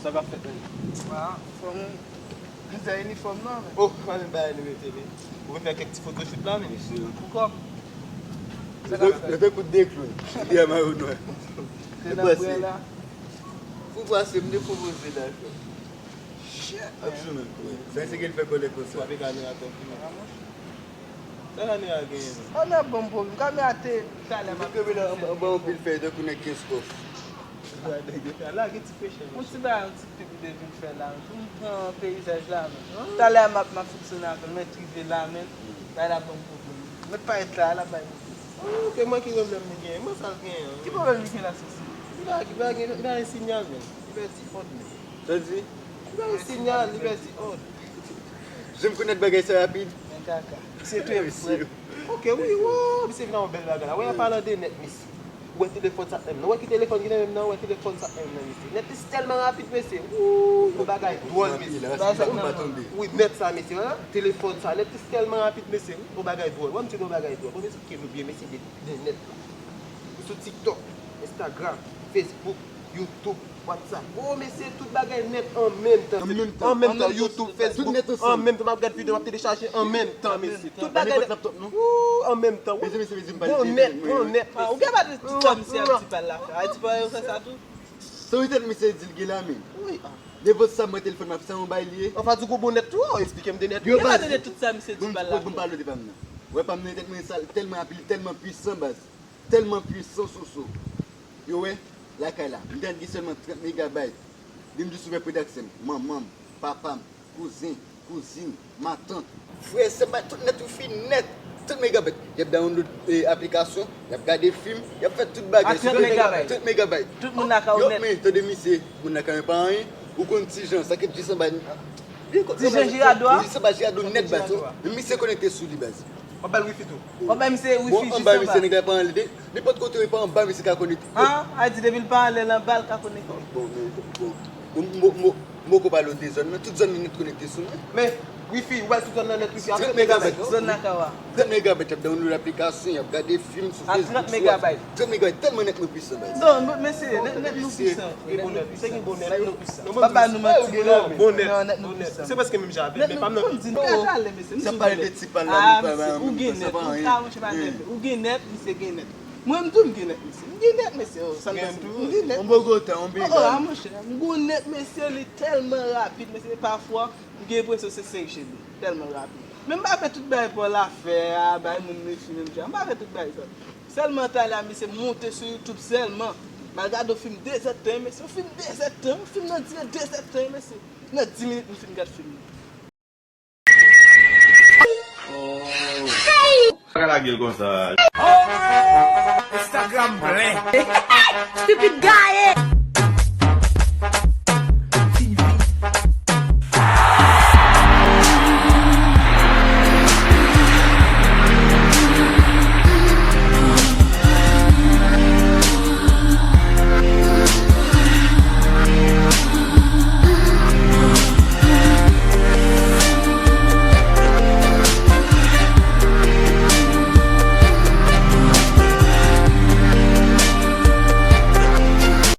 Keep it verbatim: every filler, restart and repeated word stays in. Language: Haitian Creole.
Sa k ap fèt menm? Waw, fò m. Mizè inifòm nan, men. Oh, pa menm bagay nou mete, men. Ou vin fè kèk ti photoshoot la, men. Mesye. Poukò? Sa k ap fèt? Yo te kout de klou. Li a mayo nwè. Se nan bwè la. Pou pase, m te pwopoze la, frè. Shit, man. Ap sou menm, wi. Sa se ke l fè kòlè konsa. Frape kamera twòp, wi. Sa kamera genyen, menm? Kamera ban m pwoblèm. Kamera te talè m ap. Ou kenbe la anba, anba yon pil fèy tankou nèg kenz kòf. Lage ti pechè, yon ti bagay, yon ti pip m te vin fè la, pou m pran peyizaj la, men. Talè a m ap, m ap fonksyone avè l, mwen t rive la, men, bagay la ban m pwoblèm. Mèt pa ret la, l ap bay pwoblèm. Oh, ke mwen ki pwoblèm li genyen, mwen sa l genyen an. Ki pwoblèm li gen la, Soso? Li pa, li pa gen, li pa gen sinyal, men. Li pèdi òd, men. Sa l di? Li pa gen sinyal, li pèdi òd. Jan m konèt bagay sa rapid. Men kaka. Se tou e frè. Ok, wi, wo, misye vin ak yon bèl bagay la. Wè, an palan de nèt, mesye. Ou wè telefòn sa menm nan? Ou wè ki telefòn ki nan menm nan? Ou wè telefòn sa menm nan, mesye? Nèt li tèlman rapid, mesye. Wouy, yon bagay dwòl, mesye. Wi, nèt sa, mesye, hein? Telefòn sa, nèt li tèlman rapid, mesye. Wi, yon bagay dwòl. Wè, m di nou yon bagay dwòl. Bon, mesye, ke nou byen, mesye, de, de nèt la. Sou TikTok, Instagram, Facebook, YouTube, WhatsApp. Oh, mesye, tout bagay nèt an menm tan. An menm tan. An menm tan, YouTube, Facebook, an menm tan, m ap gad videyo, m ap telechaje an menm tan, mesye. Tout bagay nèt. Wou, an menm tan. Mesye, mesye, mesye, m pa. Bon nèt, bon nèt. Ah, ou gen pa de tout sa misye ap di pa l la fè. A di pa yo fè sa tou. Sa wi tèt misye di l gen la men. Wi, ah. Nenpòt sa mwen telefòn m ap sa yon bay li ye. Anfen, di gon bon nèt tou, ou eksplike m de nèt. Yo, baz. Gen pa de nèt tout sa misye di pa l la fè. Bon, bon, pa l de pa m nan. Wè pa m nan nèt mwen sa, tèlman rapid, tèlman pwisan, baz. Tèlman pwisan, Soso. Yo wè, lakay la, m te gen sèlman trant megabayt. Li m jis ouvè pwodaksyonn. Manman m, papa m, kouzen, kouzin, matant, frè, sè m, tout nèt wifi nèt. Trant megabayt. Y ap download, eh, aplikasyon, y ap gade fim, y ap fè tout bagay. A trant megabayt. Trant megabayt. Tout moun nan ka yon nèt. Men, tande misye, moun nan ka yon pa anyen. Ou konn Ti Jan, sa k ap di sanba. Ti Jan Jirado a? Wi, sanba Jirado nèt, baz. Men misye konekte sou li, baz. W ap ba l wifi tou. W ap ba misye wifi jis anba. Bon, anba misye nèg la pa anyen de. Nenpòt kote w ye pa anba misye ka konekte. Ah, a di depi l pa anlè l anba l ka konekte. Bon, men, bon. M, m, m, m poko pale w de zòn nan. Tout zòn nan nèt konekte sou mwen. Men, wifi, ou ba l tout zòn nan nèt wifi a trant megabayt. Zòn nan ka w a. Trant megabayt, y ap download aplikasyon, y ap gade fim sou Facebook, sou WhatsApp. Trant megabayt, tèlman nèt mwen pwisan, baz. Non, men, mesye, nèt, nèt nou pwisan. Gen bon nèt, misye gen bon nèt, nèt nou pwisan. Pa ba nou manti, non. Bon nèt, bon nèt. Se prèske menm jan avè m, men pa m nan. Nèt nou pwisan. Sa pale de ti pal la, nou pa ba nou. Ou gen nèt, ou ka, monchè, pa nèt. Ou gen nèt, misye gen nèt. Mwen, m tou, m gen nèt, mesye. M gen nèt, mesye. Oh, sa m gen tou. M gen nèt. On bon gwo tan, on big. Oh, ah, monchè, m gen nèt, mesye, li tèlman rapid, mesye, pafwa, m gen enpresyon se senk G li, tèlman rapid. Men m pa fè tout bagay Paul ap fè a, bay moun wifi menm jan. M pa fè tout bagay sa. Sèlman talè a, misye monte sou YouTube sèlman. M al gade yon fim de zèdtan, mesye, yon fim de zèdtan, yon fim nan dire de zèdtan, mesye. Nan dis minit, m fin gade fim nan. Sa ka lage l konsa. Instagram plen. Stupid gaye.